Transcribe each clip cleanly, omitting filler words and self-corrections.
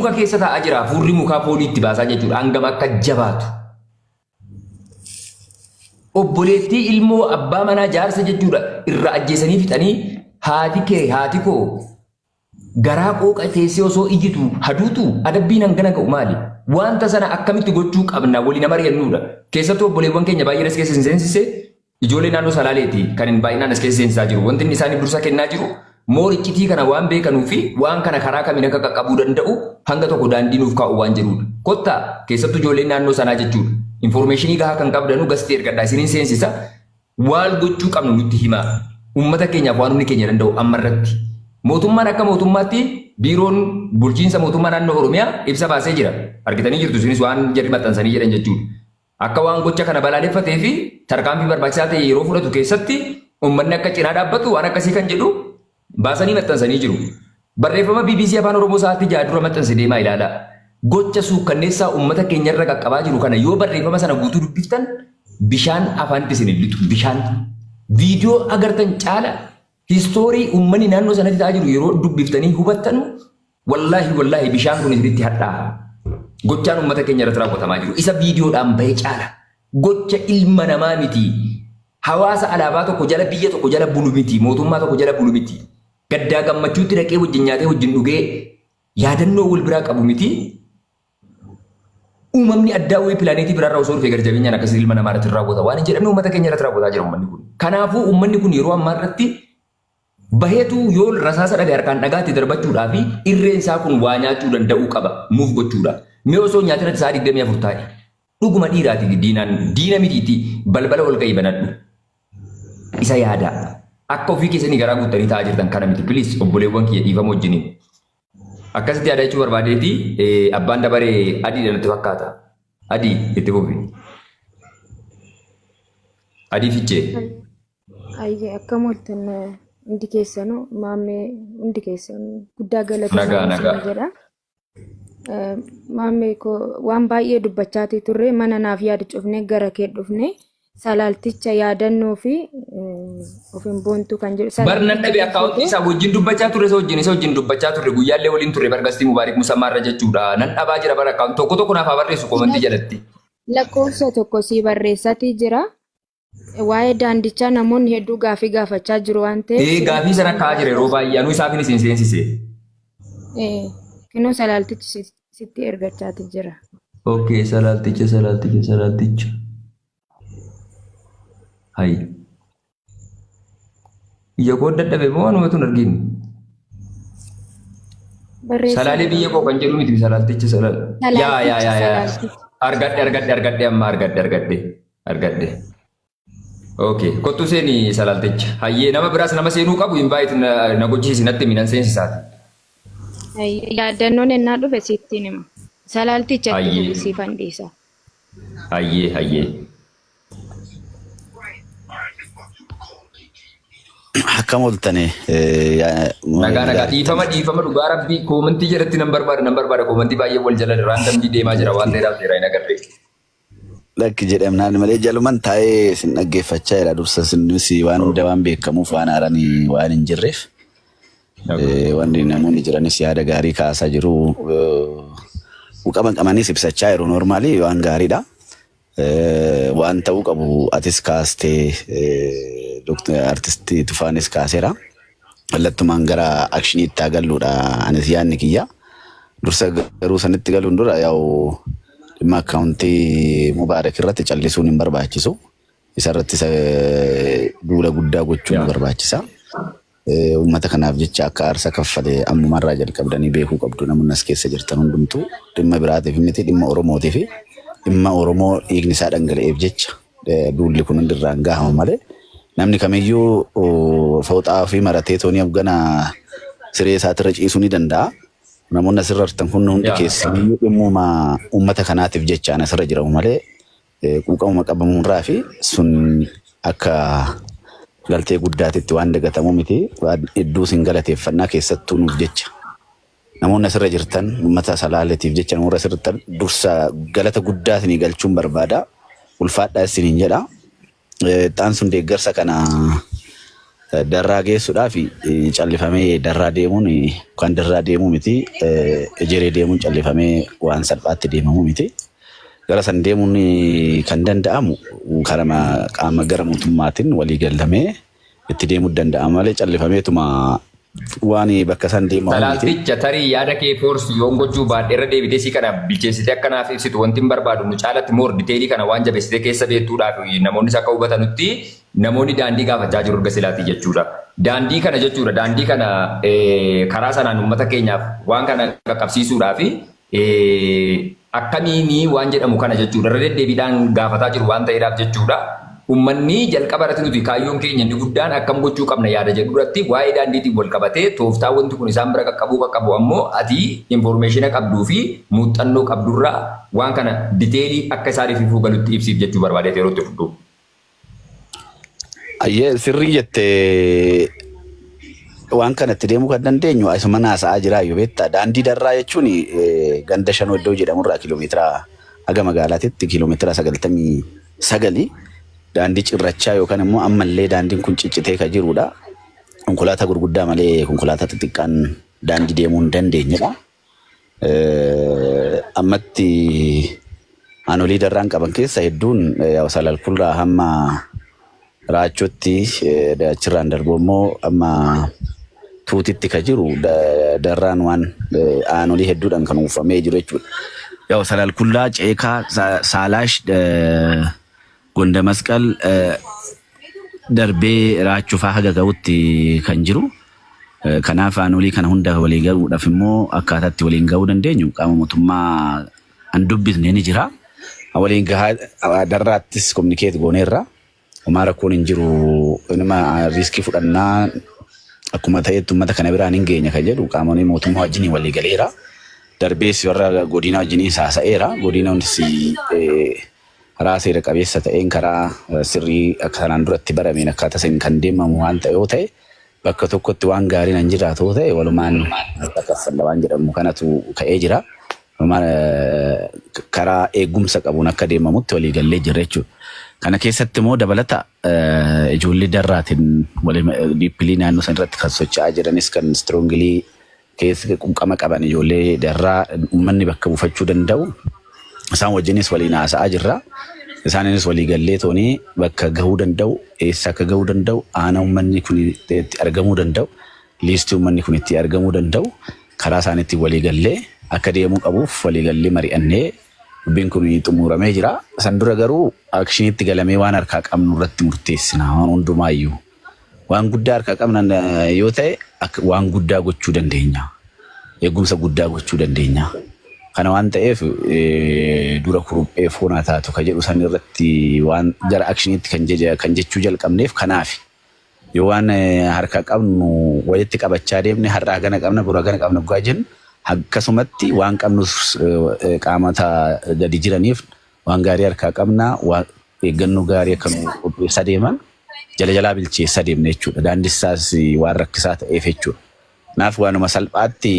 Muka keessa taa'aa jira hafuurri mukaa foolii itti baasaa jechuudha hangam akka jabaatu. Obboleettii ilmoo abbaa manaa jaarsa jechuudha irraa ajjeesanii fixanii haati kee haati koo garaa qooqa teessee osoo iyyitu haduutu adabbiin hangana ga'u maali? Wanta sana akkamitti gochuu qabna waliin nama mari'annuudha. Keessattuu obboleewwan keenya baay'een as keessa hin seensise ijoollee naannoo Salaaleeti kan hin baay'inaan as keessa seensisaa jiru. Wanti inni isaaniif dursa kennaa jiru moor iccitii kana waan beekanuu fi waan kana karaa kamiin akka qaqqabuu danda'u hanga tokko daandii nuuf kaa'u waan jedhudha. Kottaa keessattuu ijoolleen naannoo sanaa jechuudha. Informeeshinii gahaa kan qabdanu gastii ergadhaa isiniin seensisa. Waal gochuu qabnu nutti himaa. Uummata keenyaaf waan humni keenya danda'u amma irratti. Mootummaan akka mootummaatti biiroon bulchiinsa mootummaa naannoo Oromiyaa ibsa baasee jira. Argitanii jirtu isinis waan jarri maxxansanii jedhan jechuudha. Akka waan gocha kana balaaleffatee fi tarkaanfii barbaachisaa ta'e yeroo fudhatu keessatti uummanni akka cinaa dhaabbatu waan akkasii kan jedhu baasanii maxxansanii jiru. Barreeffama bbc Afaan Oromoo sa'aatii 6 dura maxxanse deemaa ilaalaa. Gocha suukkanneessaa uummata keenyarra qaqqabaa jiru kana yoo barreeffama sana guutuu dubbiftan bishaan afaanitti isin hin lixu. Bishaan. Viidiyoo agartan caala histoorii uummanni naannoo sanatti ta'aa jiru yeroo dubbiftanii hubattanu wallaahi wallaahi bishaan kun isinitti hadhaa'a. Gochaan uummata keenya irratti raawwatamaa jiru isa viidiyoodhaan bahe caala. Gocha ilma namaa miti. Hawaasa alaabaa tokko jala biyya tokko jala bulu miti. Mootummaa tokko jala bulu miti. Gaddaa gammachuutti dhaqee wajjin nyaatee wajjin dhugee yaadannoo wal biraa qabu miti. Uumamni addaa wayii pilaaneetii biraarraa osoo dhufee gara jabeenyaan akkasii ilma namaa irratti raawwata waan hin jedhamne uummata keenya irratti raawwataa jira uummanni kun. Kanaafuu uummanni kun yeroo ammaa irratti baheetu yoo rasaasa dhabe harkaan dhagaatti darbachuudhaa fi irreen isaa kun waa nyaachuu danda'uu qaba muuf gochuudha. Mee osoo nyaata irratti sa'a 24 taa'e. Dhuguma dhiiraati diinaan diina mitiitti balbala ol ka'ii banadhu. Isa yaadaa. Akka ofii keessanii garaa guuttanii taa'aa jirtan kana miti. Please obboleewwan kiyya dhiifama wajjiniin. Akkasitti yaada jechuu barbaadeeti abbaan dabaree adiidha natti fakkaata. Adii itti fufi. Adii fichee. Ayyee akkam ooltan hundi keessanuu maammee hundi keessanuu guddaa galatoomaa Nagaa nagaa. isin jedha. Maammee koo waan baay'ee dubbachaatii turre mana naaf yaada cufnee gara kee dhufne salaalticha yaadannoo fi ofiin boontuu kan jedhu Bar nan salaalticha dhabe akkaawuntii dursitee isaa wajjin dubbachaa turre isa wajjin dubbachaa turre guyyaallee waliin turre bar gastii Mubaarik Musammaa irra jechuudha. Nan dhabaa jira bar akkaawuntii tokko tokko naaf haa barreessu koomantii jalatti. Lakkoofsa tokko sii barreessatii jira. Waa'ee daandichaa namoonni hedduu gaafii gaafachaa jiru waan ta'eef Ee gaafii sirriitti sana isaan ka'aa jira yeroo baay'ee anuu isaafin isin seensise. Kinoo salaaltichi sitti ergachaati jira. Okay, salaalticha salaalticha salaalticha. Hayi. Ija koo dadhabe moo anumatu hin argine? Barreessaa Salaalee biyya koo kan jedhu miti salaalticha salaal. Yaa yaa Salaalticha yaa yaa. salaalticha. Argadhe argadhe argadhe amma argadhe argadhe argadhe. Okay, kottu seeni salaalticha. Hayyee nama biraas nama seenuu qabu invite na, na gochisiisi natti himi nan seensisaati. Yaaddannoon ennaa dhufe sittiin hima. Salaalticha itti Hayyee fufi siifan dhiisa. hayyee hayyee. Akkam ooltani Nagaa nagaa dhiifama dhiifama dhugaa rabbii koomantii jalatti nan barbaada nan barbaada koomantii baay'ee wal jala raandamdii deemaa jira waan ta'eedhaaf seera hin agarre. Lakki jedhamnaan malee jaluman taa'ee isin dhaggeeffachaa jira dursa isinis waan hunda waan beekamuuf waan haaranii waan hin jirreef wanni namoonni jiranis yaada gaarii kaasaa jiru quuqama qabanis ibsachaa jiru normaalii waan gaariidha. Waan ta'uu qabu atis kaastee artistii Tufaanis kaaseera. Kallattumaan gara akshiniitti haa galluudha anis yaadni kiyya. Dursa garuu sanitti galuun dura yaa'u dhimma akkaawuntii Mubaarak irratti callisuun hin barbaachisu. Isa irratti duula guddaa gochuun nu barbaachisa. Uummata kanaaf jecha akka aarsa kaffale ammumarraa jalqabdanii beekuu qabdu namoonni as keessa jirtan hundumtuu dhimma biraatiif miti dhimma Oromootiif dhimma Oromoo dhiigni isaa dhangala'eef jecha duulli kun hundi irraan gahama malee namni kamiyyuu fooxaa ofii maratee toonii hoggana siree isaatirra ciisuu ni danda'a. Namoonni asirra jirtan kun hundi keessaniyyuu dhimmuma uummata kanaatiif jecha an asirra jiramu malee quuqamuma qabamurraa fi sun akka galtee guddaatitti waan dagatamu miti. Hedduu isin galateeffannaa keessattuu nuuf jecha. Namoonni asirra jirtan uummata Salaaleetiif jecha namoonni asirra jirtan dursa galata guddaa isinii galchuun barbaada. Ulfaadhaa isiniin jedha. Ixaan sun deeggarsa kana Darraa geessuudhaaf callifamee darraa deemuun kan darraa deemuu miti, ejeree deemuun callifamee waan salphaatti deemamuu miti. Gara san deemuun kan danda'amu karaa qaama gara mootummaatiin walii gallamee itti deemuu danda'ama malee callifameetuma waan bakka san deemamu miti. Talaalticha tarii yaada kee force yoon gochuu baadhe, irra deebitee si kana bilcheessitee akkanaaf ibsitu wanti hin barbaadu. Nu caalatti more detailii kana waan jabeessitee keessa beektuudhaaf, namoonnis akka hubatanutti, namoonni daandii gaafachaa jiru erga silaatii jechuudha. Daandii kana jechuudha, daandii kana karaa sanaan uummata keenyaaf waan kana qaqqabsiisuudhaaf akkamiinii waan jedhamu kana jechuudha, irra deddeebiidhaan gaafataa jiru waan ta'eedhaaf jechuudha. Uummanni jalqaba irratti nuti kaayyoon keenya inni guddaan akkam gochuu qabna yaada jedhu irratti, waa'ee daandiitiin wal qabatee tooftaa wanti kun isaan bira qaqqabuu qaqqabu ammoo ati information qabduu fi muuxannoo qabdurraa waan kana detailii akka isaaniif ifuu galutti ibsiif jechuu barbaadee yeroo itti fudhu. Ayyee, sirrii jettee. Waan kanatti deemuu kan dandeenyu asuma naasa'aa jira yoo beektaa. Daandii darraa jechuun ganda shanoo iddoo jedhamurraa kiiloomeetira haga magaalaatitti kiiloomeetira 99, daandii cirrachaa yookaan immoo ammallee daandiin kun ciccitee kan jirudha. Konkolaataa gurguddaa malee konkolaataa xixiqqaan daandii deemuu hin dandeenyedha. Ammatti aanolii darraan qaban keessa hedduun Salalkulraa hamma Raachotti, achirraan darbu immoo amma Tuutitti ka jiru darraan waan aanolii hedduudhaan kan uwwifamee jiru jechuudha. Yaa'u Salalkullaa, Ceekaa, Saalaash, Gonda Masqal darbee Raachuu fa'aa haga ga'utti kan jiru. Kanaaf aanolii kana hunda walii gahuudhaaf immoo akkaataa itti waliin gahuu dandeenyu qaama mootummaa an dubbisne ni jira. Waliin gahaa darraattis communicate gooneerra. Homaa rakkoon hin jiru. Inuma riskii fudhannaa, akkuma ta'etti uummata kana biraan hin geenya kan jedhu qaamonni mootummaa wajjin walii galeera. Darbees warra godina wajjin haasa'eera. Godinoonis karaa seera qabeessa ta'een, karaa sirrii akka kanaan duratti barameen akkaataa saniin kan deemamu waan ta'e yoo ta'e, bakka tokkotti waan gaariin hin jiraatu yoo ta'e, walumaan harka kaffalla waan jedhamu kanatu ka'ee jira. Karaa eegumsa qabuun akka deemamutti walii gallee jirra jechuudha. Kana keessatti immoo dabalata ijoollee darraatiin deeply naannoo san irratti kan socho'aa jiranis, kan strongly keessa quuqama qaban, ijoollee darraa uummanni bakka buufachuu danda'u isaan wajjinis waliin haasa'aa jirra. Isaanis walii gallee toonii bakka gahuu danda'u, eessa akka gahuu danda'u, aana uummanni kun itti argamuu danda'u, listii uummanni kun itti argamuu danda'u, karaa isaaniitti walii gallee akka deemuu qabuuf walii gallee mari'annee dubbiin kun xumuramee jira. San dura garuu actioniitti galamee waan harkaa qabnu irratti murteessina waan hundumaayyuu. Waan guddaa harkaa qabna yoo ta'e waan guddaa gochuu dandeenya. Eegumsa guddaa gochuu dandeenya. Kana waan ta'eef dura kuruphee foonaa taatu ka jedhu san irratti waan gara actioniitti kan jechuu jalqabneef kanaafi. Yoo waan harkaa qabnu walitti qabachaa deemne, har'aa gana qabna, bora gana qabna dhugaa jennu, akkasumatti waan qabnus qaamota gadi jiraniif waan gaarii harkaa qabna, eeggannoo gaarii akka nu qopheessaa deeman jala jalaa bilcheessaa deemna jechuudha. Daandii isaas waan rakkisaa ta'eef jechuudha. Kanaaf waanuma salphaatti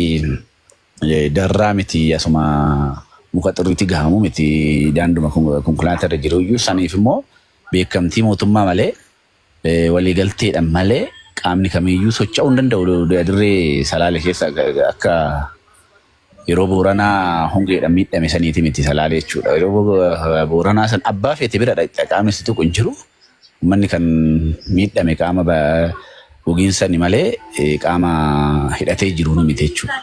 darraa miti, asuma muka xirriitti gahamu miti, daanduma konkolaataa irra jiru iyyuu saniif immoo beekamtii mootummaa malee, waliigalteedhaan malee qaamni kamiyyuu socho'uu hin danda'u. Dirree Salaale keessa akka yeroo Booranaa hongeedhaan miidhame saniiti miti Salaale jechuudha. Yeroo Booranaa san abbaa feete bira dhaqxa, qaamni si tuqu hin jiru. Uummanni kan miidhame qaama gogiinsani malee qaama hidhatee jiru miti jechuudha.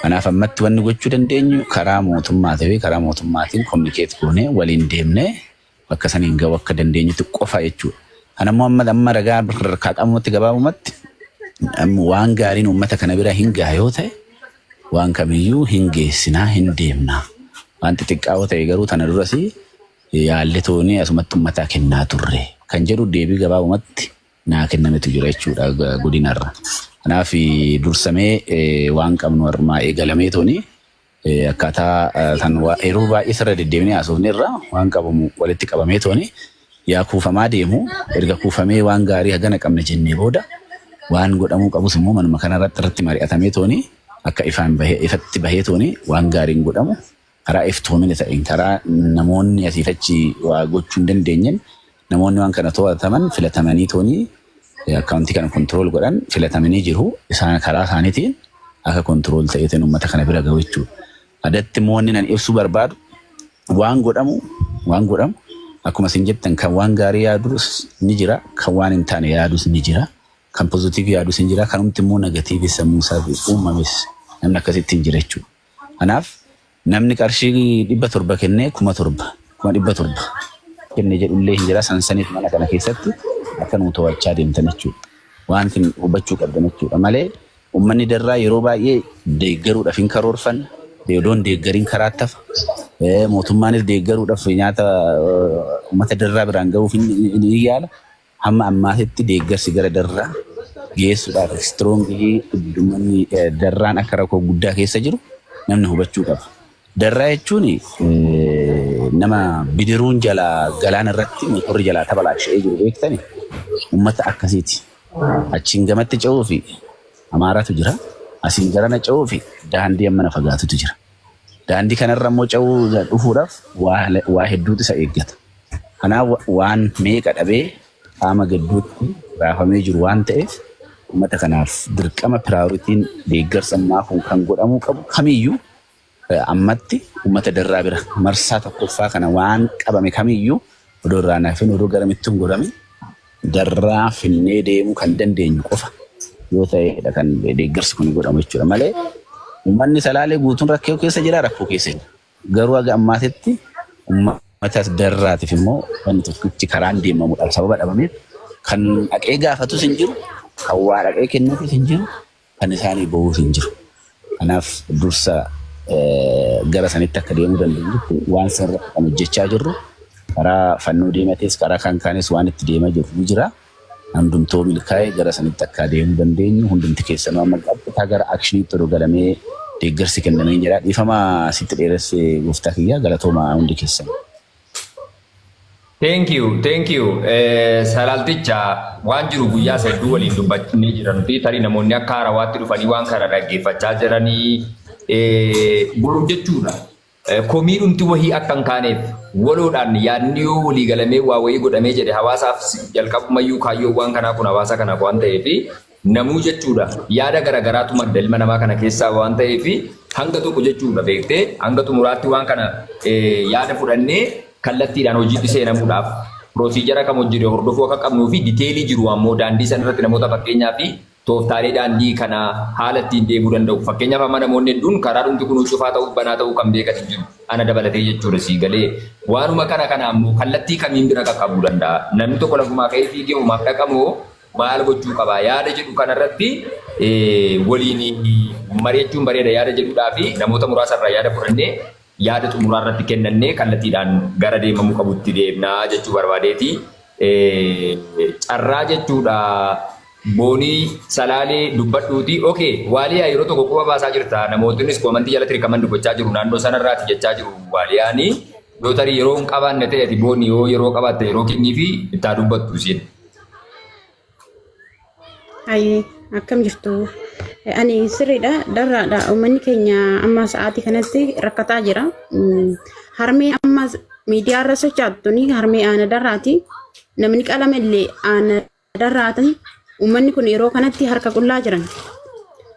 Kanaaf ammatti wanni gochuu dandeenyu karaa mootummaa ta'ee karaa mootummaatiin communicate goonee waliin deemnee bakka saniin ga'uu akka dandeenyutti qofa jechuudha. Kanammoo amma amma ragaa harkaa qabnutti gabaabumatti waan gaariin uummata kana bira hin gaha yoo ta'e, waan kamiyyuu hin geessinaa, hin deemnaa. Waan xixiqqaa yoo ta'e garuu tana duras yaalle toonii asumatti uummataa kennaa turre kan jedhu deebii gabaabumatti naa kennametu jira jechuudha godinarra. Kanaaf dursamee waan qabnu harmaa eegalamee toonii akkaataa kan yeroo baay'ee sirra deddeebinee haasofne irraa waan qabamu walitti qabamee tooni yaa kuufamaa deemu. Erga kuufamee waan gaarii hagana qabna jennee booda, waan godhamuu qabus immoo manuma kanarratti irratti mari'atamee tooni akka ifaan bahee, ifatti bahee tooni waan gaariin godhamu karaa iftoomina ta'een, karaa namoonni asiif achi waa gochuu hin dandeenyeen, namoonni waan kana to'ataman filatamanii toonii Akkaawuntii kana control godhan filatamanii jiru. Isaan karaa isaaniitiin akka control ta'eetiin uummata kana bira gahu jechuudha. Adatti immoo wanni nan ibsuu barbaadu, waan godhamu akkuma isin jettan, kan waan gaarii yaadus ni jira, kan waan hin taane yaadus ni jira, kan positive yaadus ni jira, kanumti immoo negative sammuu isaa uumames namni akkasitti hin jira jechuudha. Kanaaf namni qarshii 700 kennee 7,000, 700,000 kennee jedhullee hin jira. Sansaniif mana kana keessatti akka nu to'achaa deemtan jechuudha. Waan isin hubachuu qabdan jechuudha malee uummanni Darraa yeroo baay'ee deeggaruudhaaf hin karoorfanne, odoon deeggariin karaa tafa. Mootummaanis deeggaruudhaaf nyaata uummata Darraa biraan gahuuf ni yaala. Hamma ammaatitti deeggarsi gara Darraa geessuudhaaf strongly uummanni Darraan akka rakkoo guddaa keessa jiru namni hubachuu qaba. Darraa jechuun nama bidiruun jalaa galaana irratti motorri jalaa tabalaasha'ee jiru beektani, uummata akkasiiti. Achiin gamatti ce'uu fi Amaaratu jira. Asiin garana ce'uu fi daandii ammana fagaatutu jira. Daandii kanarra immoo ce'uu dhufuudhaaf waa hedduutu isa eeggata. Kanaaf waan meeqa dhabee qaama gidduutti raafamee jiru waan ta'eef, uummata kanaaf dirqama priorityn deeggarsa ammaa kun kan godhamuu qabu kamiyyuu ammatti uummata Darraa bira marsaa tokkoffaa kana waan qabame kamiyyuu odoo irraa nafin, odoo garamitti hin godhamin, Darraa finnee deemuu kan dandeenyu qofa yoo ta'edha kan deeggarsi kun godhamu jechuudha malee uummanni Salaalee guutuun rakkoo keessa jira, rakkoo keessa jira. Garuu haga ammaatitti uummata Darraatiif immoo wanti tokkichi karaan deemamuudhaaf sababa dhabameef kan dhaqee gaafatus hin jiru, kan waa dhaqee kennuufis hin jiru, kan isaanii bahuus hin jiru. Kanaaf dursa gara sanitti akka deemuu dandeenyutti waan sirriitti kan hojjechaa jirru, karaa fannoo deemates karaa kan kaanis waan itti deemaa jirru ni jira. Hundumtoo milkaa'ee gara sanitti akka deemuu dandeenyu hundumti keessanuu amma qabxitaa gara actioniitti odoo galamee deeggarsi kennamee jira. Dhiifama sitti dheeresse, gooftaa kiyya, galatooma hundi keessan. Thank you, thank you. Salaalticha waan jiru guyyaa hedduu waliin dubbachaa jira nuti. Tarii namoonni akka haarawaatti dhufanii waan kana dhaggeeffachaa jiranii boru jechuudha. Komii dhumti wahii akka hin kaaneef waloodhaan yaadni yoo walii galamee waa wayii godhamee jedhe, hawaasaaf jalqabumayyuu kaayyoon waan kanaa kun hawaasa kanaaf waan ta'eef, namuu jechuudha yaada garagaraatu madda ilma namaa kana keessaa waan ta'eef, hanga tokko jechuudha beektee hanga xumuraatti waan kana yaada fudhannee kallattiidhaan hojiitti seenamuudhaaf procedure kam hojii hordofuu akka qabnuu fi detail jiru ammoo daandii sana irratti namoota fakkeenyaa fi tooftaalee daandii kana haala ittiin deemuu danda'u. Fakkeenyaaf amma namoonni hedduun karaa dhumti kun cufaa ta'uu banaa ta'uu kan beekan hin jiru. Ana dabalatee jechuudha sii galee. Waanuma kana kana ammoo kallattii kamiin bira qaqqabuu danda'a? Namni tokko lafumaa ka'ee fiigee homaaf dhaqamoo maal gochuu qaba? Yaada jedhu kanarratti waliin mari'achuun bareeda yaada jedhudhaa fi namoota muraasa irraa yaada fudhannee yaada xumuraa irratti kennannee kallattiidhaan gara deemamuu qabutti deemnaa jechuu barbaadeeti. Carraa jechuudha boonii Salaalee dubbadhuuti. Okay, Waaliyaa yeroo tokko quba baasaa jirta. Namoonnis commentii jalatti recommend gochaa jiru. Naannoo sanarraati jechaa jiru Waaliyaani. Yoo tarii yeroo hin qabaanne ta'e, ati boonii yoo yeroo qabaatte yeroo kennii fi ittaa dubbattu isiin. Hayyee, akkam jirtu? Ani sirriidha, Darraadha. Uummanni keenya amma sa'aatii kanatti rakkataa jira. Harmee amma miidiyaa irra socho'attu harmee aana Darraati. Namni qalame illee aana Darraati. Uummanni kun yeroo kanatti harka qullaa jiran.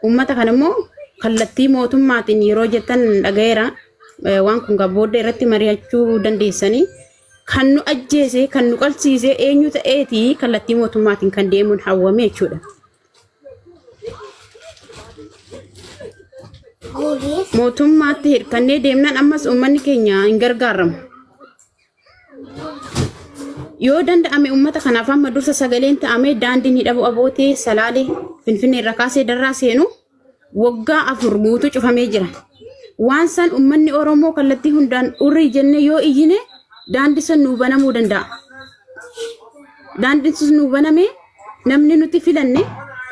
Uummata kana immoo kallattii mootummaatiin yeroo jettan dhaga'eera. Waan kun booddee irratti mari'achuu dandeessanii. Kan nu ajjeese, kan nu qalsiise eenyu ta'eeti kallattii mootummaatiin kan deemuun hawwame jechuudha. Mootummaatti hirkannee deemnaan ammas uummanni keenya hin gargaaramu. Yoo danda'ame uummata kanaaf amma dursa sagaleen ta'amee daandiin Hidhabuu Abootee Salaalee Finfinnee irra kaasee Darraa seenu waggaa 4 guutuu cufamee jira. Waan san uummanni Oromoo kallattii hundaan urrii jennee yoo iyyine daandii sun nuu banamuu danda'a. Daandiin sun nuu banamee namni nuti filanne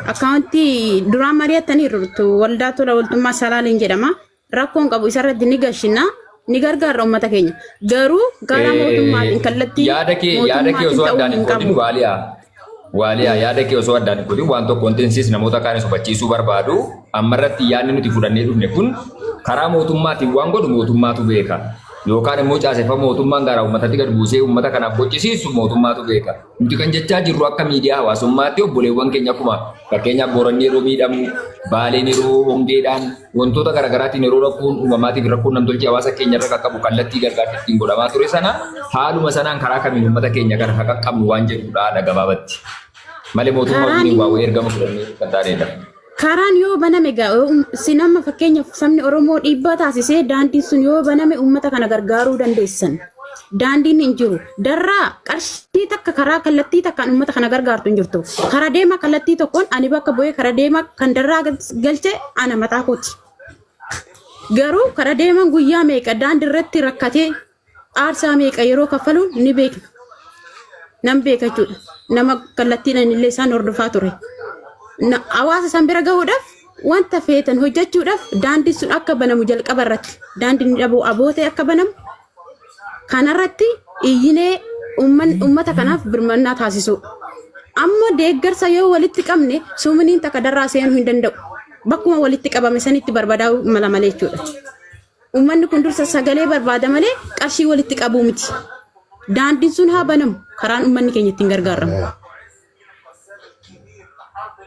akkaawuntii duraan mari'attaniiru, waldaa tola ooltummaa Salaaleen jedhama. Rakkoon qabu isarratti ni gashina, ni gargaarra uummata keenya. Garuu gara mootummaatiin kallattii Yaada kee osoo mootummaatiin ta'uu addaan hin hin qoodin qabu. Waaliyaa. Waaliyaa, yaada kee osoo addaan hin qoodin, waan tokko wanti namoota kaanis hubachiisuu barbaadu, ammarratti yaadni nuti fudhannee dhufne kun karaa mootummaatiin waan godhu mootummaatu beeka. Yookaan immoo caaseffama mootummaan gara uummatatti gad buusee uummata kanaaf gochisiisu mootummaatu beeka. Nuti kan jechaa jirru akka miidiyaa hawaasummaatti obboleewwan keenya akkuma fakkeenyaaf Booranni yeroo miidhamu, Baaleen yeroo hongeedhaan wantoota garaagaraatiin yeroo rakkoon uumamaatiif rakkoon namtolchee hawaasa keenya irra qaqqabu kallattii gargaarsi ittiin godhamaa ture sana haaluma sanaan karaa kamiin uummata keenya kana haa qaqqabnu waan jedhudha gabaabatti. Malee mootummaa Karaan wajjin waa wayii ergama fudhannee kan taanedha. Karaan yoo baname egaa isin amma fakkeenyaaf sabni Oromoo dhiibbaa taasisee daandiin sun yoo baname uummata kana gargaaruu dandeessan. Daandiin hin jiru. Darraa qarshii takka karaa kallattii takkaan uummata kana gargaartu hin jirtu. Karaa deemaa kallattii tokkoon ani bakka bu'ee karaa deemaa kan darraa galche ana mataa kooti. Garuu karaa deemaan guyyaa meeqa daandii irratti rakkatee aarsaa meeqa yeroo kaffaluun ni beekna. Nan beeka jechuudha. Nama kallattiidhaan illee isaan hordofaa ture. Hawaasa isaan bira gahuudhaaf, wanta feetan hojjechuudhaaf, daandiin sun akka banamu jalqaba irratti daandiin dhabuu abootee akka banamu kanarratti iyyinee uummata kanaaf birmannaa taasisu. Amma deeggarsa yoo walitti qabne sumniin takka darraa seenuu hin danda'u. Bakkuma walitti qabame sanitti barbadaa'uu mala malee jechuudha. Uummanni kun dursa sagalee barbaada malee qarshii walitti qabuu miti. Daandiin sun haa banamu, karaan uummanni keenya ittiin gargaaramu.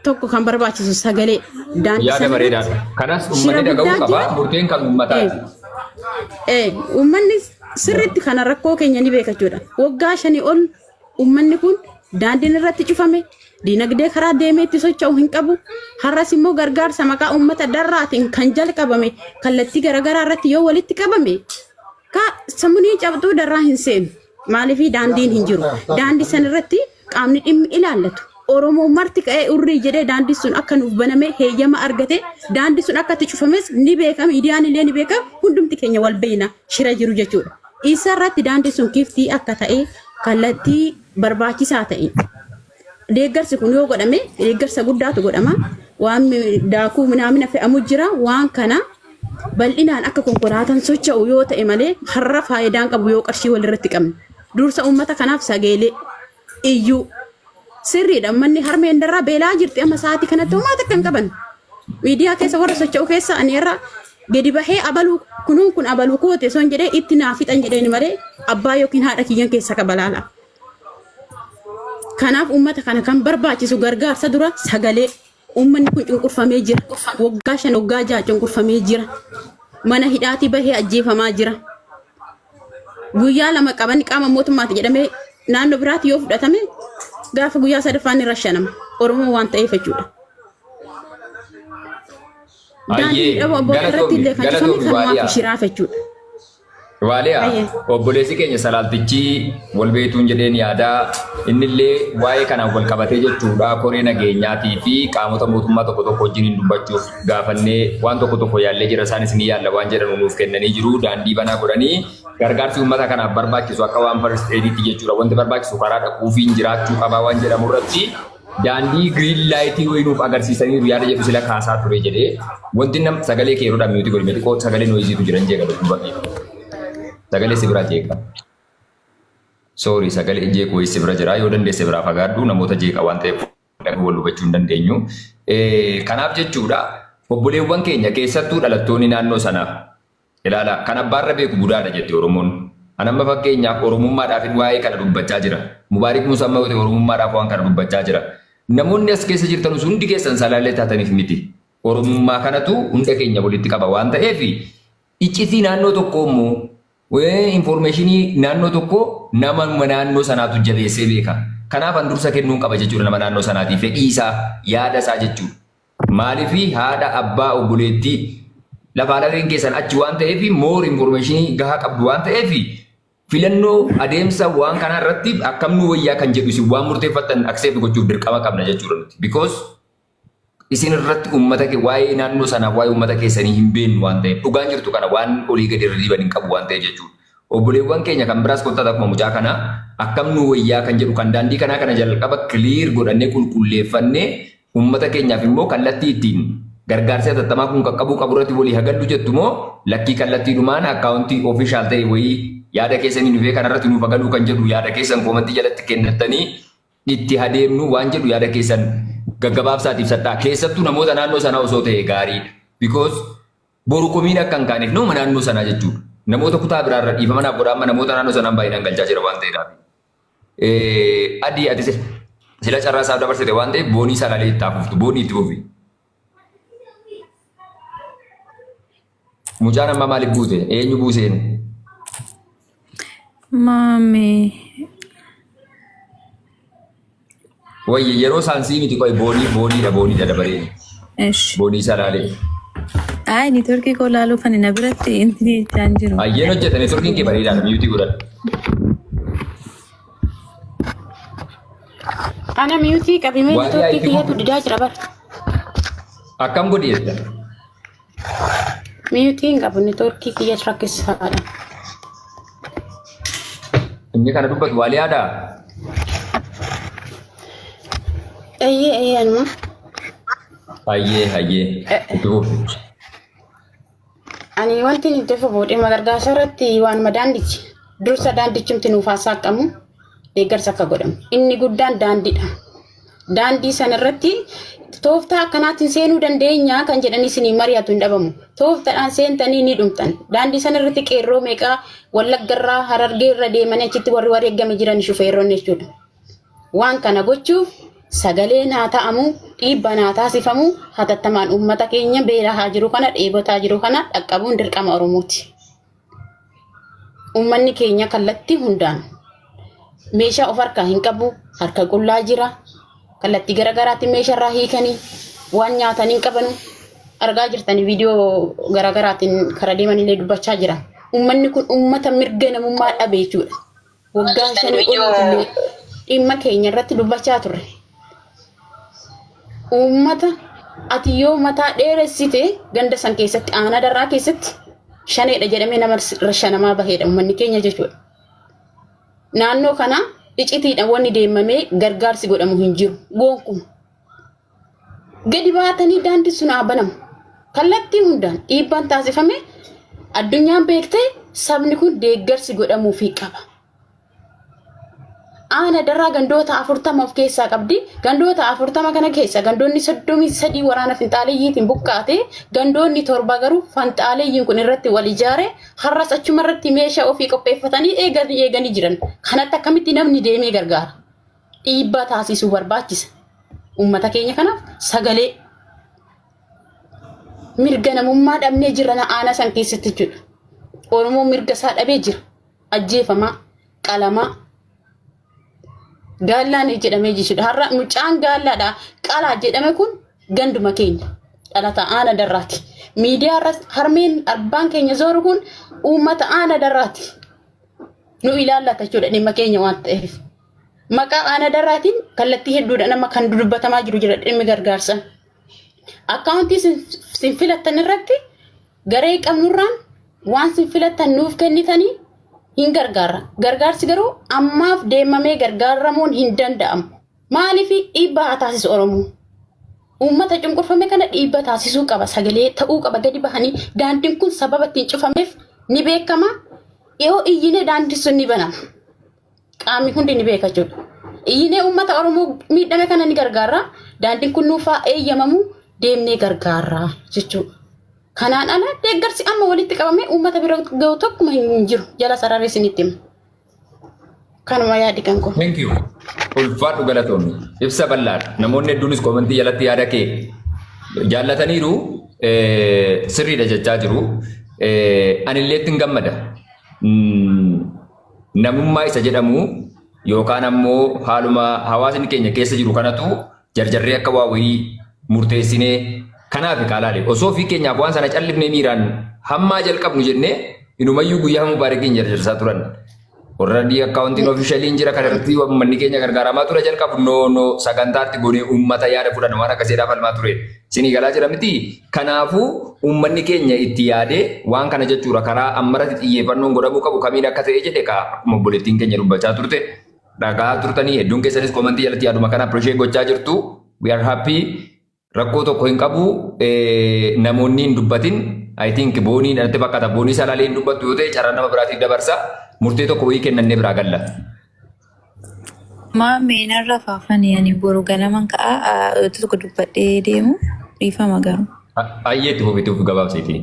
Tokko kan barbaachisu sagalee daandii Yaada sana bareedaadha. irratti Kanas shira uummanni dhaga'uu guddaa qaba. jira. Murteen kan uummataati. Uummanni sirriitti kana rakkoo keenya ni beeka jechuudha. Waggaa 5 ol uummanni kun daandiin irratti cufame, diinagdee karaa deemee itti socho'u hin qabu. Har'as immoo gargaarsa maqaa uummata darraatiin kan jalqabame kallattii garaagaraa irratti yoo walitti qabame ka sammuun cabxuu darraa hin seenu. Maaliif daandiin hin jiru. Daandii san irratti qaamni dhimmi ilaallatu. Oromoo marti ka'ee urrii jedhee daandii sun akka nuuf baname heeyyama argate, daandii sun akka itti cufames ni beeka, miidiyaan illee ni beeka, hundumti keenya wal beekna shira jiru jechuudha. Isa irratti daandii sun kiftii akka ta'e kallattii barbaachisaa ta'e deeggarsi kun yoo godhame deeggarsa guddaatu godhama. Waan daakuu minaamina fe'amu jira, waan kana bal'inaan akka konkolaataan socho'u yoo ta'e malee har'a faayidaan qabu yoo qarshii walirratti qabne. Dursa uummata kanaaf sagalee iyyuu sirriidha. Manni harmeen darraa beelaa jirti, amma sa'aatii kanatti homaa takka hin qaban. Miidiyaa keessa warra socho'u keessa ani irra gadi bahee abaluu kunuun kun abaluu koote osoo hin jedhee itti naa fixan jedheeni malee abbaa yookiin haadha kiyyan keessa qaba laala. Kanaaf uummata kana kan barbaachisu gargaarsa dura sagalee. Uummanni kun cunqurfamee jira. Waggaa 5, waggaa 6 cunqurfamee jira. Mana hidhaatii bahee ajjeefamaa jira. Guyyaa 2 qaban qaama mootummaati jedhamee naannoo biraatti yoo fudhatame gaafa guyyaa sadaffaan ni rashanama. Oromoo waan ta'eef jechuudha. Daandii Ayyee dhabu abboota irratti galatoomi illee kan cufame galatoomi kanumaaf Waaliyaa. shiraaf jechuudha. Waaliyaa, Ayyee. obboleessi keenya salaaltichi wal beektuun jedheen yaadaa, innillee waa'ee kanaan wal qabatee jechuudha koree nageenyaatii fi qaamota mootummaa tokko tokko wajjin hin dubbachuuf gaafannee waan tokko tokko yaallee jira, isaanis ni yaalla waan jedhan nuuf kennanii jiru. Daandii banaa godhanii gargaarsi uummata kanaaf barbaachisu akka waan first aiditti jechuudha wanti barbaachisu karaa dhaquufiin jiraachuu qabaa waan jedhamu irratti daandii green light wayii nuuf agarsiisaniiru yaada jedhu sila kaasaa ture jedhee. Wanti nam sagalee kee yeroo mute godhi, xiqqoo sagalee noiseiitu jiran jeeqa, dudduuba kee sagalee si biraa jeeqa. Sorry, sagalee jeequ wayii si bira jira, yoo dandeesse biraa fagaadhu, namoota jeeqa waan ta'eef wal hubachuu hin dandeenyu. Kanaaf jechuudha, obboleewwan keenya keessattuu dhalattoonni naannoo sanaa ilaala, kan abbaarra beeku budaadha jette Oromoon. An amma fakkeenyaaf Oromummaadhaaf waa'ee kana dubbachaa jira. Mubaarik Musa amma yoo ta'e Oromummaadhaaf waan kana dubbachaa jira. Namoonni as keessa jirtan hundi keessan salaalee taataniif miti. Oromummaa kanatu hunda keenya walitti qaba waan ta'eef iccitii naannoo tokkoo immoo informationii naannoo tokkoo nama naannoo sanaatu jabeessee beeka. Kanaaf an dursa kennuun qaba jechuudha nama naannoo sanaatii fedhii isaa, yaada isaa jechuudha. Maaliif haadha, abbaa, obboleettii lafaa lafeen keessan achi waan ta'eef more informationii gahaa qabdu waan ta'eef filannoo adeemsa waan kanaa irratti akkam nu wayyaa kan jedhu isin waan murteeffattan accept gochuuf dirqama qabna jechuudha nuti. Because isin irratti uummata kee waa'ee naannoo sanaa, waa'ee uummata keessanii hin beeknu waan ta'eef, dhugaan jirtu kana waan olii gadi irra diban hin qabu waan ta'eef jechuudha. Obboleewwan keenya kan biraas kottaa akkuma mucaa kanaa akkam nu wayyaa kan jedhu kan daandii kanaa kana jalqaba clear godhannee qulqulleeffannee uummata keenyaaf immoo kallattii ittiin gargaarsi hatattamaa kun qaqqabuu qabu irratti walii hagallu jettu moo lakkii, kallattiidhumaan accountii official ta'e wayii yaada keessanii nufee kanarratti nuuf hagaluu kan jedhu yaada keessan commentii jalatti kennattanii itti adeemnu waan jedhu yaada keessan gaggabaabsaatiif sadhaa, keessattuu namoota naannoo sanaa osoo ta'e gaariidha. Because boru komiin akka hin kaaneef nama naannoo sanaa jechuudha. Namoota kutaa biraarra dhiifama naaf godha amma namoota naannoo sanaan baay'inaan galchaa jira waan ta'eedhaaf. Adii ati sila carraa isaaf dabarsite waan ta'eef boonii salaalee itti hafuuftu boonii itti fufi. Mucaan amma maaliif buute? Eenyu buuseen? Maame. Wayye yeroo isaan sii miti qoy boonii booniidha booniidha dabareen. Esh. Boonii salaalee. Ay, niitoorkii koo laaluuf ani na biratti inni jechaa hin jiru. Ayyeen hojjeta neetworkiin kee bareedaadha miyuutii godhadhu. Ana miyuutii qabimee Waa'ee neetworkii IT kiyyatu didaa jira bara. Akkam godhi jetta? Miyuutii hin qabu neetworkii kiyyatu rakkisaadha. Inni kana dubbatu waaliyaadhaa? Eeyyee eeyyee anuma. Hayyee hayyee itti fufi. Ani wanti inni itti fufu dhimma gargaarsa irratti waanuma daandichi. Dursa daandichumti nuuf haa saaqamu deeggarsa akka godhamu. Inni guddaan daandiidha. Daandii sana irratti tooftaa akkanaatiin seenuu dandeenya kan jedhanii isinii mari'atu hin dhabamu. Tooftaadhaan seentanii ni dhumtan. Daandii sana irratti qeerroo meeqaa Wallaggarraa Harargeerra deemanii achitti warri wareegame jiran shufeerroonni jechuudha. Waan kana gochuuf sagaleen haa ta'amu, dhiibbaan haa taasifamu, hatattamaan uummata keenya beelaa jiru kana dheebotaa jiru kana dhaqqabuun dirqama Oromooti. Uummanni keenya kallattii hundaan meeshaa of harkaa hin qabu, harka qullaa jira. Kallattii garaagaraatiin meeshaa irraa hiikanii waan nyaatanii hin qabanu. Argaa jirtanii viidiyoo garaagaraatiin karaa deemanillee dubbachaa jira. Uummanni kun uummata mirga namummaa dhabe jechuudha. Waggaa 5 olitti dhimma keenya irratti dubbachaa turre. Uummata ati yoo mataa dheeressite ganda san keessatti aanaa darraa keessatti shaneedha jedhamee nama shanamaa baheedha uummanni keenya jechuudha. Naannoo kana icitiidhaan wanni deemamee gargaarsi godhamu hin jiru gonkumaa. Gadi baatanii daandii sun haa banamu. Kallattii hundaan dhiibbaan taasifame addunyaan beektee sabni kun deeggarsi godhamuufii qaba. Aana darraa gandoota 40 of keessaa qabdi. Gandoota 40 kana keessa gandoonni 33 waraana finxaaleeyyiitiin buqqaate. Gandoonni 7 garuu finxaaleeyyiin kun irratti wal ijaare har'as achuma irratti meeshaa ofii qopheeffatanii eeganii eeganii jiran. Kanatti akkamitti namni deemee gargaara? Dhiibbaa taasisuu barbaachisa. Uummata keenya kanaaf sagalee mirga namummaa dhabnee jirra aana san keessatti jechuudha. Oromoon mirga isaa dhabee jira. Ajjeefamaa, qalamaa, gaallaan jedhamee jechuudha. Har'a mucaan gaallaadha qalaa jedhame kun ganduma keenya dhalata aana darraati. Miidiyaa irras harmeen abbaan keenya zooru kun uummata aana darraati. Nu ilaallata jechuudha dhimma keenya waan ta'eef. Maqaa aana darraatiin kallattii hedduudhaan amma kan dubbatamaa jiru jira dhimmi gargaarsa. Akkaawuntii sin filattan irratti garee qabnurraan waan sin filattan nuuf kennitanii hin gargaarra. Gargaarsi garuu ammaaf deemamee gargaaramuun hin danda'amu. Maaliif dhiibbaa haa taasisu Oromoo? Uummata cunqurfame kana dhiibbaa taasisuu qaba. Sagalee ta'uu qaba gadi bahanii daandiin kun sababa ittiin cufameef ni beekama. Yoo iyyinee daandiin sun ni banama. Qaamni hundi ni beeka jechuudha. Iyyinee uummata Oromoo miidhame kana ni gargaarra. Daandiin kun nuuf haa eeyyamamu deemnee gargaarra jechuudha. Kanaan ala deeggarsi amma walitti qabamee uummata bira gahu tokkuma hin jiru. Jala sararee isinitti hima. Kanuma yaadi kan koo. Thank you. Ulfaadhu galatoomi. Ibsa bal'aadha. Namoonni hedduunis koomentii jalatti yaada kee jaallataniiru sirriidha jechaa jiru. Anillee ittiin gammada. Namummaa isa jedhamu yookaan ammoo haaluma hawaasni keenya keessa jiru kanatu jarjarree akka waa wayii murteessinee kanaaf kaalaale osoo ofii keenyaaf waan sana callifnee miiraan hammaa jalqabnu jennee inumayyuu guyyaa mubaarakiin jarjarsaa turan. Already akkaawuntiin ofishaliin jira kan irratti uummanni keenya gargaaramaa ture jalqabu no no sagantaatti goonee uummata yaada fudhan waan akkasiidhaaf falmaa ture. Isinii galaa jira miti. Kanaafuu uummanni keenya itti yaadee waan kana jechuudha karaa ammarratti xiyyeeffannoon godhamuu qabu kamiin akka ta'e jedhe kaa akkuma obboleettiin keenya dubbachaa turte dhagaa turtanii hedduun keessanis koomentii jalatti yaaduma kana appreciate gochaa jirtu. We are happy. Rakkoo tokko hin qabu namoonni hin dubbatin I think boonii natti fakkaata boonii salaalee hin dubbattu yoo ta'e carraa nama biraatiif dabarsa murtee tokko wayii kennannee biraa galla. Maamee narra faafanii ani boru ganaman ka'a tokko dubbadhee deemu dhiifama garuu. Ayyee itti fufituuf gabaabsiiti.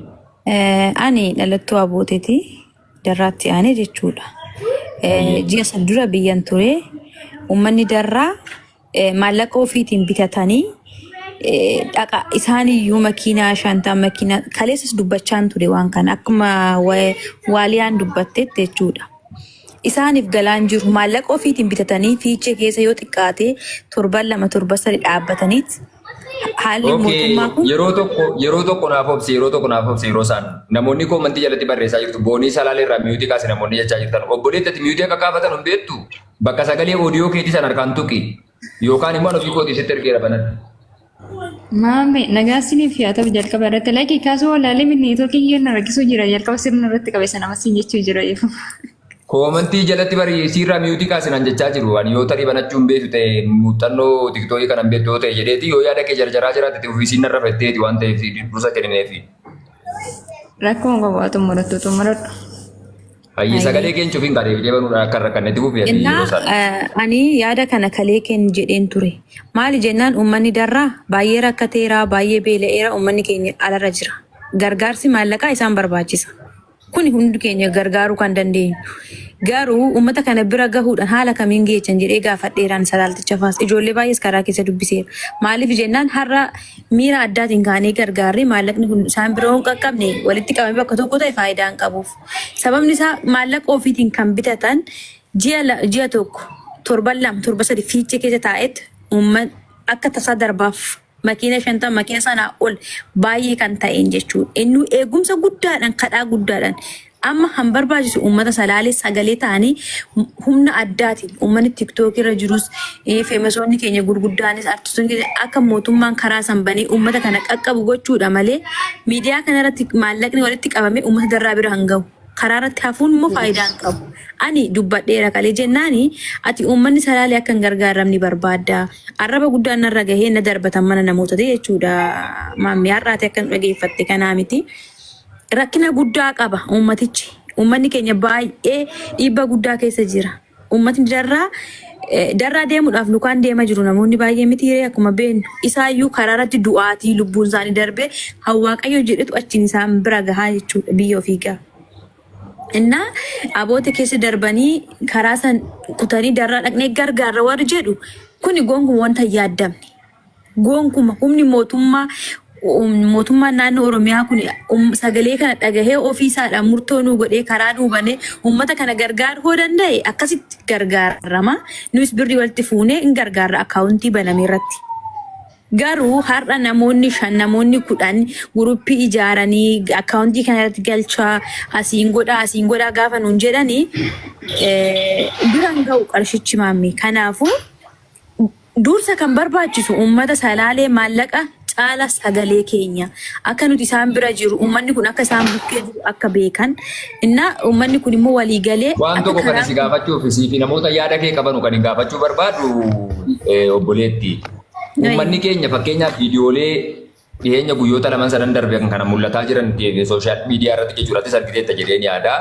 Ani dhalattuu abooteeti. Darraatti aanee jechuudha. Hayyee. Ji'a san dura biyyan ture. Uummanni darraa maallaqa ofiitiin bitatanii dhaqa isaaniyyuu makiinaa shantaa makiinaa kaleessas dubbachaan ture waan kana akkuma waaliyaan dubbattetti jechuudha. Isaaniif galaan jiru maallaqa ofiitiin bitatanii fiichee keessa yoo xiqqaate torban lama torba sadi dhaabbataniit haalli Okay, mootummaa kun yeroo tokko naaf obsi, yeroo tokko naaf obsi. Yeroo isaan namoonni koomantii jalatti barreessaa jirtu, boonii salaalee irraa mute kaase namoonni jechaa jirtan, obboleetti, ati mute akka kaafatan hin beektu. Bakka sagalee audio keetii san harkaan tuqi yookaan immoo ofii kootii sitti ergeera banan. Maame, nagaa isiniif haa ta'u. Jalqaba irratti like kaasuu wallaalee miti, networkiin keenya rakkisuu jira, jalqaba sirna irratti qabe sana masiin jechuu jira. Koomantii jalatti barreessiirraa mute kaasinaan jechaa jiru. Ani yoo tarii banachuu hin beektu ta'e, muuxannoo TikTokii kana hin beektu yoo ta'e jedheeti, yoo yaada kee jarjaraa jiraate ofiisiin narra fetteeti waan ta'eef dursa kennineefi. Rakkoon qabu, xumurattu xumuradhu. Hayyee, sagalee keenya cufiin kan deebitee banuudhaan akka rakkannetti fufi ati Innaa yeroo isaan. Ani yaada kana kalee kenni jedheen ture. Maali jennaan, uummanni darraa baay'ee rakkateera, baay'ee beela'eera, uummanni keenya alarra jira. Gargaarsi maallaqaa isaan barbaachisa. Kuni hundi keenya gargaaruu kan dandeenyu. Garuu uummata kana bira gahuudhaan haala kamiin geechan jedhee gaafadheeraan salaalticha faas ijoollee baay'ees karaa keessa dubbiseera. Maaliif jennaan, har'a miira addaatiin kaanee gargaarree maallaqni kun isaan bira hin qaqqabne, walitti qabamee bakka tokko ta'e faayidaa hin qabuuf. Sababni isaa maallaqa ofiitiin kan bitatan ji'a tokko, torban 2, torba 3 fiichee keessa taa'etti uummat akka tasaa darbaaf makiina 50, makiina sanaa ol baay'ee kan ta'een jechuudha. Inni eegumsa guddaadhaan, kadhaa guddaadhaan amma han barbaachisu uummata salaalee sagalee ta'anii humna addaatiin uummanni TikTok irra jirus, famousoonni keenya gurguddaanis, artistoonni keenya akka mootummaan karaa san banee uummata kana qaqqabu gochuudha malee miidiyaa kanarratti maallaqni walitti qabamee uummata darraa bira hin gahu. Karaa irratti hafuun immoo faayidaa hin qabu. Ani dubbadheera kalee jennaani, ati uummanni salaalee akka hin gargaaramne barbaadda. Arraba guddaan narra gahee na darbatan mana namootati jechuudha. Maammi, har'aati akka nu dhageeffatte kanaa miti. Rakkina guddaa qaba uummatichi. Uummanni keenya baay'ee dhiibbaa guddaa keessa jira. Uummatni darraa darraa deemuudhaaf lukaan deema jiru namoonni baay'ee miti hiree akkuma beeknu. Isaayyuu karaa irratti du'aatii lubbuun isaanii darbee hawwaaqayyo jedhetu achiin isaan bira gahaa jechuudha biyya ofii gaha. Innaa aboota keessa darbanii karaa san kutanii darraa dhaqnee gargaarra warri jedhu kuni gonkumaa wanta hin yaaddamne. Gonkuma humni mootummaa, mootummaan naannoo Oromiyaa kun sagalee kana dhagahee ofiisaadhaan murtoo nuu godhee karaa nuu banee uummata kana gargaaruu hoo danda'e akkasitti gargaarama. Nus birrii walitti fuunee hin gargaarra akkaawuntii baname irratti. Garuu har'a namoonni 5, namoonni 10 guruppii ijaaranii akkaawuntii kana irratti galchaa, asiin godhaa, asiin godhaa gaafa nuun jedhanii bira hin ga'u qarshichi, maammee. Kanaafuu dursa kan barbaachisu uummata salaalee maallaqa caala sagalee keenya akka nuti isaan bira jiru, uummanni kun akka isaan bukkee jiru akka beekan, innaa uummanni kun immoo walii galee Waan akka tokko kan karaa si gaafachuuf, sii fi namoota yaada kee qabanu kan hin gaafachuu barbaadu, obboleetti. Uummanni keenya fakkeenyaaf viidiyoolee dhiyeenya guyyoota laman sadan darbe kan kana mul'ataa jiran social media irratti jechuudha. Atis argiteetta jedheen yaada.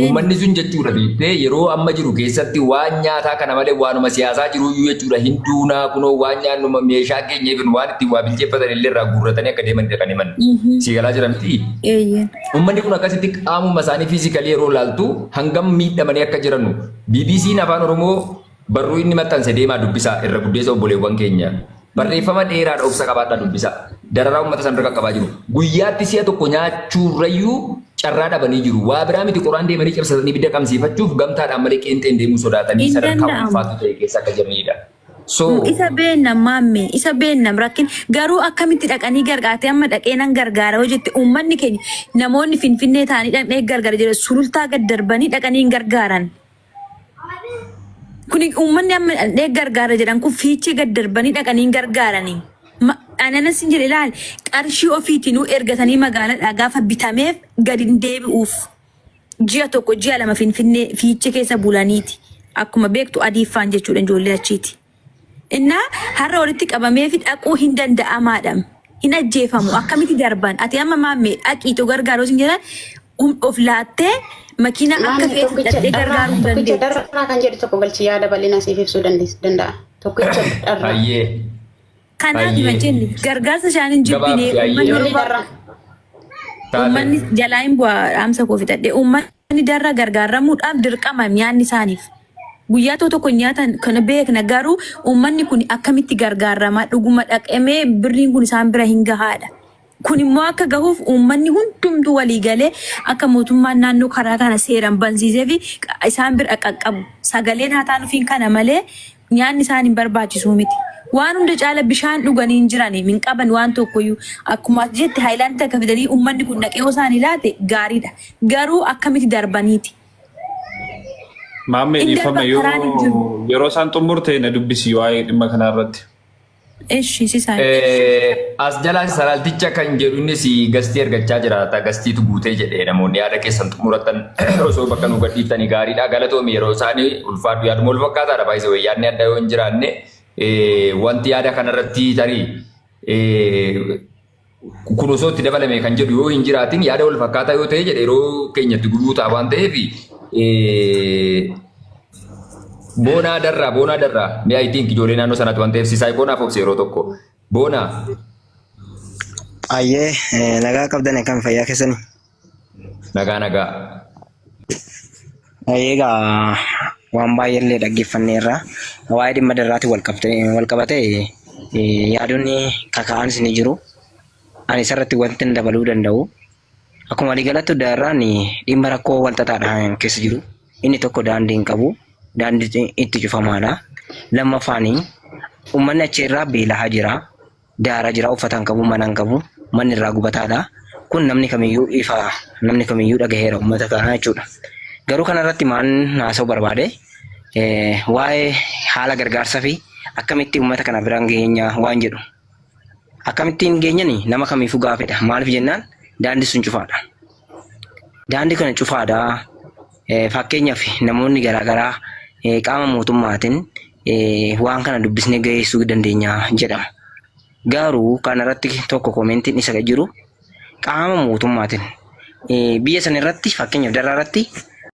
Uummanni sun jechuudha beektee yeroo amma jiru keessatti waan nyaataa kana malee waanuma siyaasaa jiruyyuu jechuudha hinduunaa kunoo waan nyaannu meeshaa keenya even waan ittiin waa bilcheeffatan illee irraa guurratanii akka deemanidha kan himan. Si galaa jira miti? Eeyyeen. Uummanni kun akkasitti qaamuma isaanii physically yeroo ilaaltu hangam miidhamanii akka jiranu BBC'n Afaan Oromoo barruu inni maxxanse deemaa dubbisaa, irra guddeessa obboleewwan keenya. Barreeffama dheeraadha, obsa qabaadhaa dubbisaa. Dararaa uummata sana irra qaqqabaa jiru. Guyyaatti si'a tokko nyaachuurrayyuu carraa dhabanii jiru. Waa biraa miti, qoraan deemanii cabsatanii ibidda qabsiifachuuf gamtaadhaan malee qeenxeen deemuu sodaatanii Hin sadarkaa danda'amu. ulfaatu ta'e keessa akka jiranidha. So Isa beennam, maamme, isa beennam rakkin. Garuu akkamitti dhaqanii gargaartee, amma dhaqee nan gargaara yoo jette, uummanni keenya namoonni Finfinnee ta'anii dhaqnee gargaara jedhe sulultaa gad darbanii dhaqanii hin gargaaran. Kuni uummanni amma dhaqnee gargaara jedhan kun fiichee gad darbanii dhaqanii hin gargaaranii. Ananas hin jedhe ilaali, qarshii ofiitinuu ergatanii magaalaadhaa gaafa bitameef gad hin deebi'uuf. Ji'a tokko, ji'a 2 Finfinnee fiichee keessa bulaniiti. Akkuma beektu adiiffaan jechuudha ijoollee achiiti. Innaa har'a walitti qabamee fi dhaquu hin danda'amaadha. Hin ajjeefamu. Akkamitti darban? Ati amma, maammee, dhaqiitu gargaaru sin jedhan of laattee makiina akka Maamni, feetu tokkicha dhaqxee dharraa gargaaruu hin tokkicha dandeettu. Dharraa kan jedhu tokko galchi, yaada bal'ina siif ibsuu danda'a. Tokkicha dharraa. Hayyee. Kanaaf Hayyee. jenne gargaarsa isaan hin jibbine Gabaabsi, hayyee. uummanni Inni Oromoo dharraa. Taate. Uummanni jalaa hin bu'a, dhaamsa koo fixadhe. Uummanni Uummanni darra gargaaramuudhaaf dirqama nyaanni isaaniif. Guyyaa tokko tokko nyaatan kana beekna, garuu uummanni kun akkamitti gargaarama? Dhuguma dhaqamee birriin kun isaan bira hin gahaadha. Kun immoo akka gahuuf uummanni hundumtuu walii galee akka mootummaan naannoo karaa kana seeraan bansiisee fi isaan bira qaqqabu. Sagaleen haa taanuufiin kana malee nyaanni isaan hin barbaachisu miti. Waan hunda caala bishaan dhuganii hin jiran, hin qaban waan tokkoyyuu. Akkuma ati jette haayilaandii takka fidanii uummanni kun dhaqee yoo isaan ilaate gaariidha. Garuu akkamitti darbaniiti? Maammee, Hin dhiifama, darban, karaan hin jiru. yoo yeroo isaan xumurte na dubbisi waa'ee dhimma kanaa irratti. Eshi sisaa. As jala saralticha kan jedhu innis gastii argachaa jiraata. Gastiitu guutee jedhee namoonni yaada keessan xumuratan osoo bakka nu gadhiiftanii gaariidha. Galatoomi, yeroo isaanii ulfaadhu, yaaduma wal fakkaataadha baay'isee yaadni adda yoo hin jiraanne wanti yaada kanarratti tarii kun osoo itti dabalame kan jedhu yoo hin jiraatin, yaada wal fakkaataa yoo ta'e jedhe yeroo keenyatti gubuu ta'a waan ta'eef, Boonaa Darraa, Boonaa Darraa, mee I think ijoollee naannoo sanaatti waan ta'eef Sisaay Boonaaf obse yeroo tokko. Boonaa. Ayyee, nagaa qabdan? Kan fayyaa keessanii? Nagaa, nagaa. Ayyee, egaa waan baay'eellee dhaggeeffanneerra. Waa'ee dhimma darraatti wal qabatee yaadonni kaka'anis ni jiru. Ani isarratti wanti hin dabaluu danda'u. Akkuma waliigalatti darraan dhimma rakkoo wal xaxaadha keessa jiru. Inni tokko daandii hin qabu. Daandii itti cufamaadha. Lammaffaan uummanni achi irraa beela'aa jira. Daaraa jira, uffata hin qabu, mana hin qabu, manni irraa gubataadha. Kun namni kamiyyuu ifa, namni kamiyyuu dhagaheera uummata kanaa jechuudha. Garuu kanarratti maan haasa'uu barbaade, waa'ee haala gargaarsaa fi akkamitti uummata kana biraan geenya waan jedhu. Akkamittiin geenyani nama kamiifuu gaafidha. Maaliif jennaan daandii sun cufaadha. Daandii kana cufaadha. Fakkeenyaaf namoonni garaagaraa qaama mootummaatiin waan kana dubbisnee geessuu dandeenya jedhama. Garuu kanarratti tokko commentiin isa jiru qaama mootummaatiin biyya sana irratti, fakkeenyaaf Darraa irratti